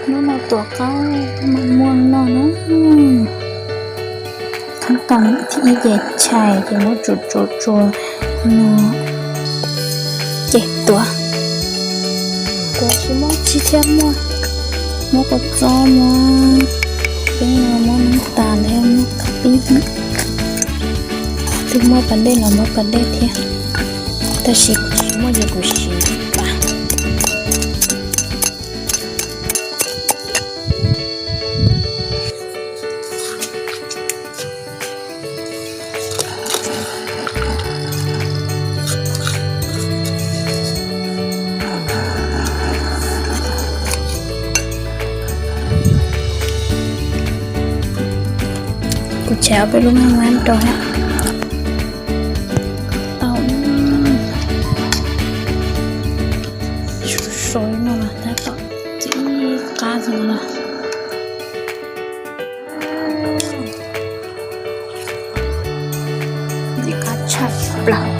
Hnub no tuav qaub mam muaj noj na. Thoob tom ib ce tshais ces muab tsuav tsuav tsuav no ces tuav. Tuav tsis muaj tsi thiab, muab, muab kua txob, muab peeb no, muab nab tas thiab muab kab pib. Twb muaj pas dej los muab pas dej thiab, tab sis kuv tsis muaj ces kuv siv pas. Kuv tshav peb lub maj mab rau hab. Tau, sov sov no mas tab tom txiv qab xwb no. Ntxim qab tshaj plaws.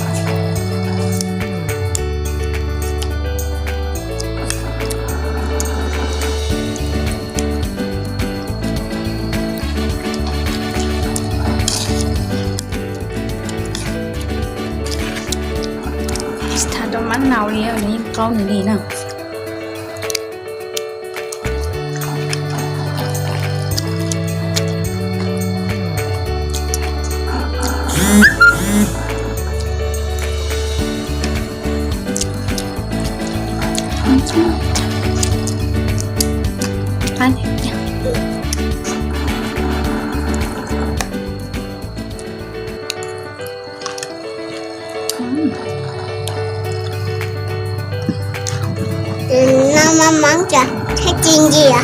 Tsis tas rau mab nau li, nws yeej qaub nws li na. Noj maj mab cas thiaj ci ntsia.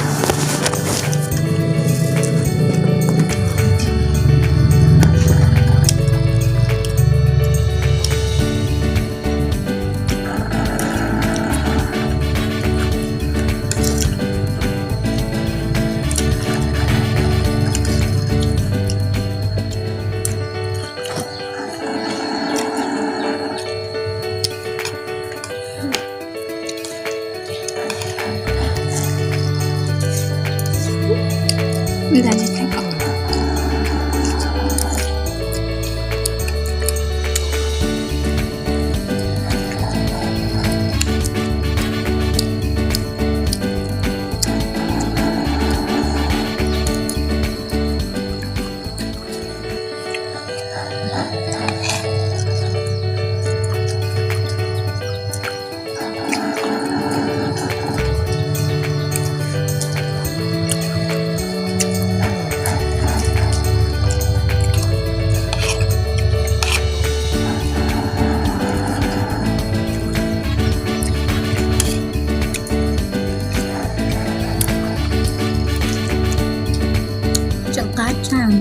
Tseem qab tshaj,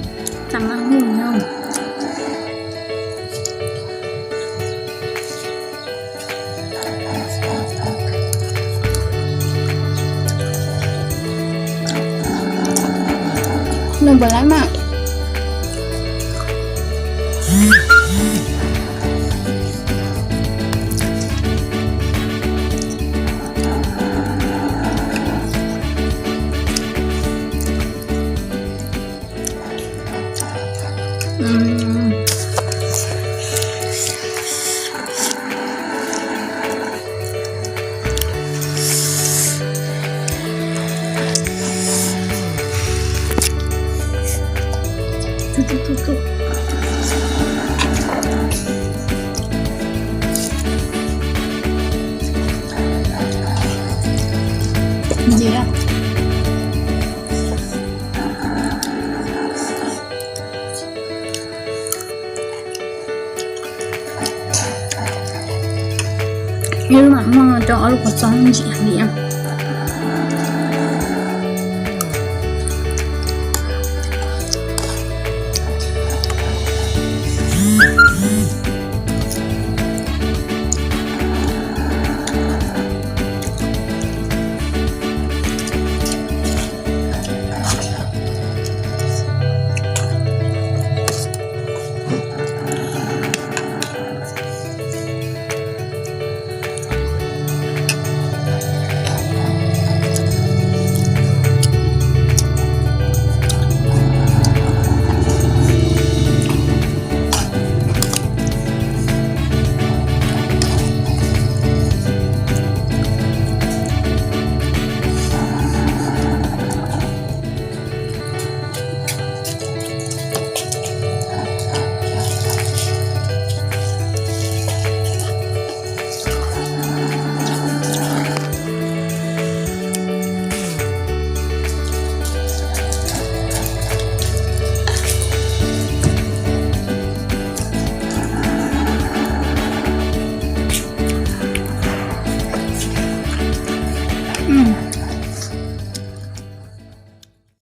tag mab hwj no. Nws puas laib mas. Ib lub mam muaj rau ob lub kua txob ntsim heev li.